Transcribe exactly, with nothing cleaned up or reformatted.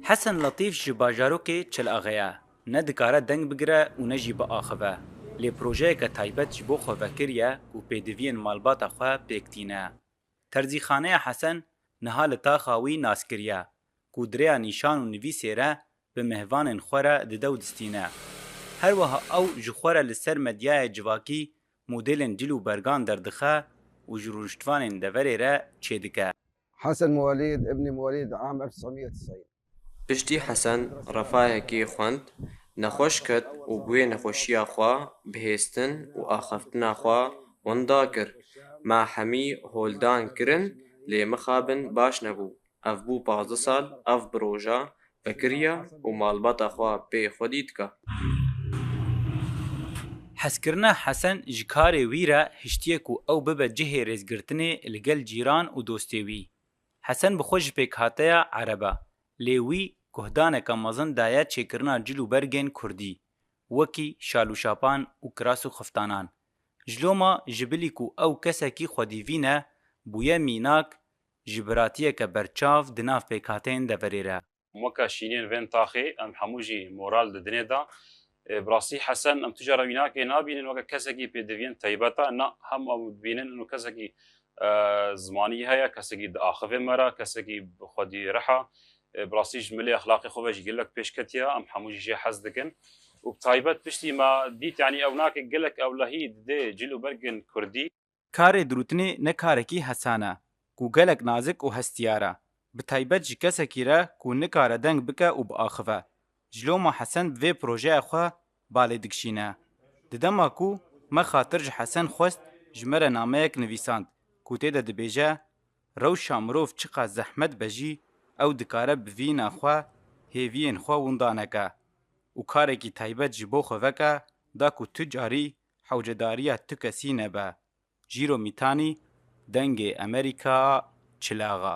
Hesen Letîf ji bajarokê Çelaxê ye. Ne dikare deng bigire û ne jî biaxive. Lê projeyeke taybet ji bo xwe vekiriye ku pêdiviyên malbata xwe pêk tîne. Terzîxaneya Hesen niha li taxa wî nas kiriye ku di rêya nîşan û nivîsê re bi mêvanên xwe re dide û distîne. Her wiha ew ji xwe re li ser medyaya civakî modêlên cil û bergan derdixe û ji rûniştvanên deverê re çêdike. حسن مواليد، ابني مواليد عام ألف وتسعمية وتسعين. Piştî Hesen refayekê xwend, nexweş ket û bi wê nexweşiya xwe bihêstin û axaftina xwe winda kir. Me hemî holdan kirin, lê mixabin baş nebû. Ev bû pazdeh sal ev proje vekiriye û malbata xwe pê xwedî dike. Hezkirina Hesen ji karê wî re hiştiye ku ew bibe cihê rêzgirtinê li gel cîran û dostê wî. Hesen bi xwe ji pêkhateya Ereb e, lê wî guhdaneke mezin daye çêkirina cil û bergên kurdî, wekî şal û şapan û kiras û xiftanan. Ji loma ji bilî ku ew kesekî xwedîvîn e, bûye mînak ji biratiyeke berçav di nav pêkhateyên deverê re. Weke şîniyên vên taxê em hemû jî moral didinê de. E, bi rastî Hesen em tu cara wî nakê nabînin weke kesekî pêdiviyên teybet e. Na, hem ew dibînin ino kesekî, e, zimanî heye, kesekî diaxivê me re, kesekî bi xwedî rih e. E, bi rastî ji milê exlaqê xwe ve jî gelek pêş ketiye, em hemû jî jê hez dikin. Û bi taybet piştî me dît, yanî ew nakê gelek ewlehî didê cil û bergên kurdî. Karê dirûtinê ne karekî hesan e, ku gelek nazik û hestiyar e, bi taybet ji kesekî re ku nikare deng bike û biaxive. Ji loma Hesen bi vê projeya xwe balê dikişîne. Di dema ku me xatir ji Hesen xwest, ji me re nameyek nivîsand ku tê de dibêje, rewşa mirov çiqas zehmet be jî, ew dikare bi vîna xwe hêviyên xwe winda neke û karekî taybet ji bo xwe veke, da ku tu carî hewcedariya tu kesî nebe. Jîro Mîtanî, Dengê Emerîka, Çilaxa.